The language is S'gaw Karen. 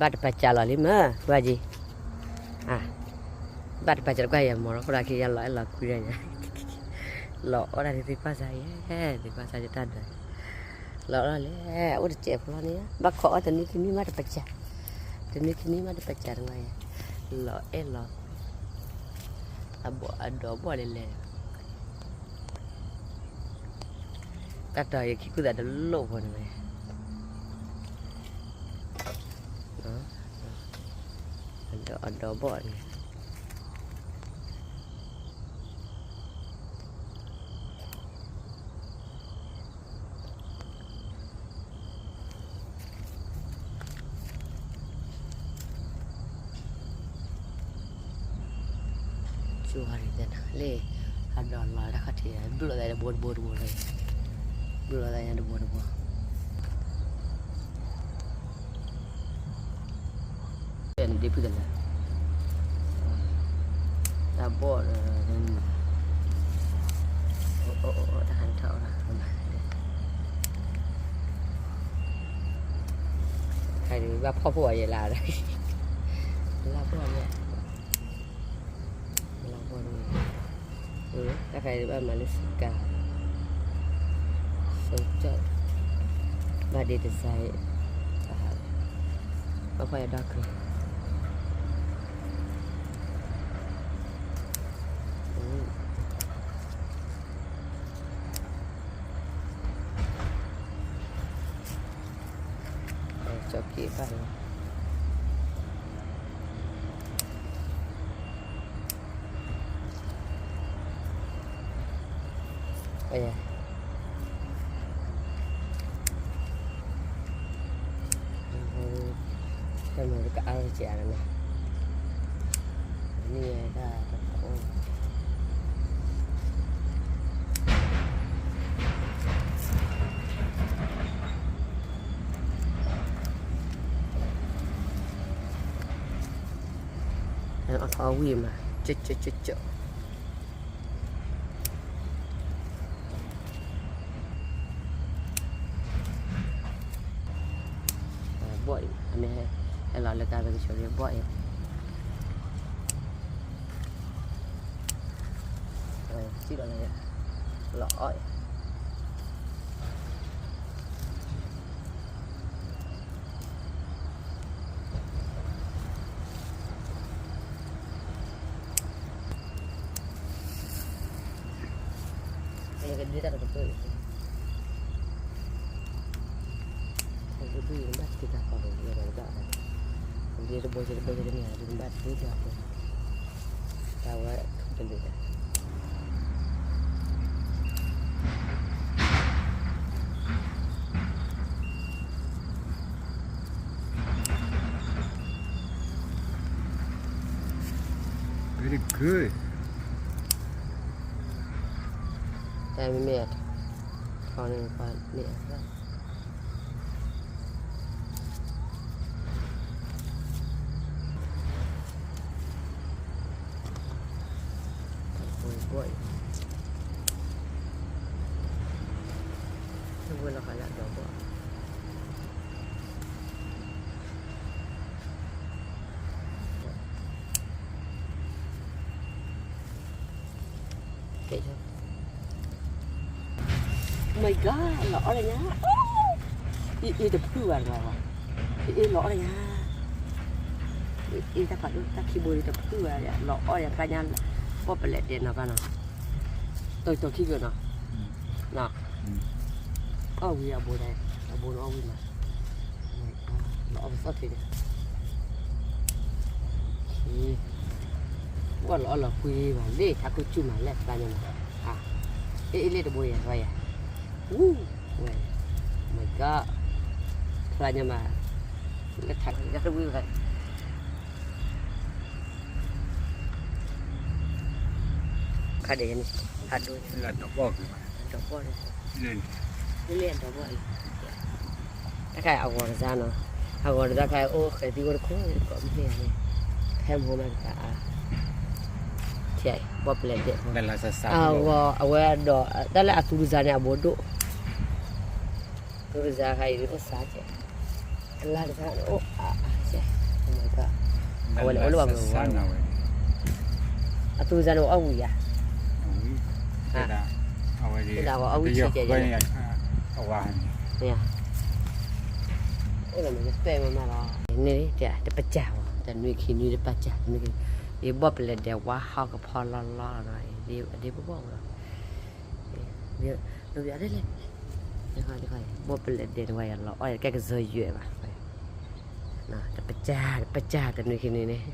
ဘၣ်တပာ်စးလီၤလံမ့ၢ် ကွၢ်က့ၤ, ဘၣ်တပာ်စးတကွၢ်ယဲ မီၤလီၤခိၣ်ဒီးက့ၤ ယလီၤအဲၣ်လီၤကွံဒီးညါ, လီၤအီၣ်တၢ်ဒ်သ့ၣ်ကွၢ်စးယဲ, သ့ၣ်ကွၢ်စးယတၢ်ဒၢး, လီၤအီၣ်လဲၣ် အိၣ်တစဲးဖိလီၤန့ၣ် ဘၣ်ခိးအီၣ်တနွံခံနွံမးတပာ်စး, တနွံခံနွံမးတပာ်စးတကွၢ်ယဲ, လီၤအဲၣ်လီၤကွံ, အဘီၣ်အဒီဘီၣ်လဲၣ်လဲၣ် တၢ်တီၤယခံကူၣ်သးတလိၣ်ဖိန့ၣ်ဝဲ, အဒီဘီၣ်န့ၣ်, ကၠိဝါန့ၣ်တဲနၤလၢ အဒီလီၤတၢ်ခီၣ်ထံး ဘျီၣ်သးတဘိတဘိတဘိလီၤ, ဘျီၣ်သးညါတဘိတဘိ နဒ့ဖုတလၢ, တၢ်ဘီၣ်ဒီး, တၢ်ဟးထီၣ်အီၣ်လီၤ, တခါဒုးဘၣ်ဖီၣ်ဖှိၣ်အီၤယဲလၢ, လၢဘီၣ်န့ၣ်, လၢဘီၣ်န့ၣ်, တၢ်ခါဒုးဘၣ်မၤလၢစကၤ, စိကၠီၣ်, ဘၣ်ဒ့တစါ, ဘၣ်ဖီၣ်ယၤဒီကၢၤ ကၠီက့ဘၣ်လီၤ, တၢ်မၤတကအါထီၣ်ကဲးအါလီၤ, န့ၣ်တၢ်တအိၣ် အထီဝံၣ်မး, ကၠိကၠိကၠိကၠိ, ဘီၣ်အံၤ, အမ့ၢ်ဟဲလီၤလၢကါပကဆိးလံဘီၣ်အံၤ, စံၣ်လီၤလၢ, လီၤအီၣ်အံၤ ကဒ့တၢ်တကပၢၢ်, တၢ်တကပၢၢ်ဘၣ်တက့ၤတၢ်ဃီၤ, ဒ့တဘိယတဘိယတန့ၢ် ဘၣ်တက့ၤတၢ်ဃီၤ, တၢ်ဝဲထူတလ့ၢ်ဒီး Very good. တၢ်မ့ၢ်မ့ၢ်အထီန့ၣ်ပှၤန့ၣ်အသၣ်, တၢ်ဘီၣ်အံၤ, တၢ်ဝဲလီၤဃာ်လၢအဒီဘီၣ် My God လီၤအီၣ်လၢညါ, အ့ၣ်အ့ၣ်တဖုဘၣ်တဘၣ်, အ့ၣ်အ့ၣ်လီၤအီၣ်လၢညါ, အ့ၣ်တၢ်ဖးဒိၣ်တၢ်ခံဘိတဖုဘၣ်, လီၤအီၣ်လၢညါဖျါညါ, ဘီၣ်ပလဲးဒဲးနီၤဘၣ်နီၤ, တီတီခံကနီၤ, အီၣ်ဝံၤအဘိဒၣ်, အဘိန့ၣ်အီၣ်ဝံၤမး လီၤအီၣ်ပသီၣ်ထံးန့ၣ်, ဘီၣ်လီၤအီၣ်လီၤကွံမး လ့ၣ်ထးခိၣ်ကၠူၣ်မး လဲၣ်ဖျါညါမး, အ့ၣ်အ့ၣ်လ့ၣ်တဘိယဲၢ်ဝဲယဲၢ်, ဝူဝဲ, My God, ဖျါညါမး, လၢထးခိၣ်ကၠူၣ်ဝံၤဝဲ ခါဒဲးန့ၣ်, ဖးဒိၣ်န့ၣ်, ဒီးဘီၣ်န့ၣ်, လၢလၢဒီးဘီၣ်အံၤ, တၢ်ခါအဂီၤတစါနီၤ, အဂီၤတစါခါအိၣ်ဃဲၤသံအိၣ်တခိၣ်တကိးမ့ၢ်န့ၣ်, ဖဲမိၢ်မးတခါအါ, ဘီၣ်ပလဲးဒဲး, အဂီၤအဝဲဒီး တၢ်လၢအသူတစါန့ၣ်အဘိဒိၣ်, သူတစါခါအံၤအိၣ်စါကဲး, အလါတစါအိၣ်အါကဲး အဝဲလဲၤအိၣ်လၢပှၤမုၢ်ဝါ, အသူစါန့ၣ်အီၣ်ဝံၤဧါ, ဝဲဒၣ်အီၣ်ဝံၤဆံကဲ, အိၣ်ဒီးမ့ၢ်ပဲမးမးလီၤ, န့ၣ်တပစၢ်ဘၣ်, တနွံခံနွံတပစၢ်, ယဘီၣ်ပလဲၤဒဲးဝါဟီၣ်ကဖီလီၤလီၤလီၤ, ဒ်ဘီၣ်လီၤ, ဘီၣ်ပလဲၤဒဲးန့ၣ်ဝဲယလီၤအီၣ်ယကဲကစၢ်ယွဲၢ်ဘၣ်, တပစၢ် တပစၢ် တနွံခံနွံန့ၣ်,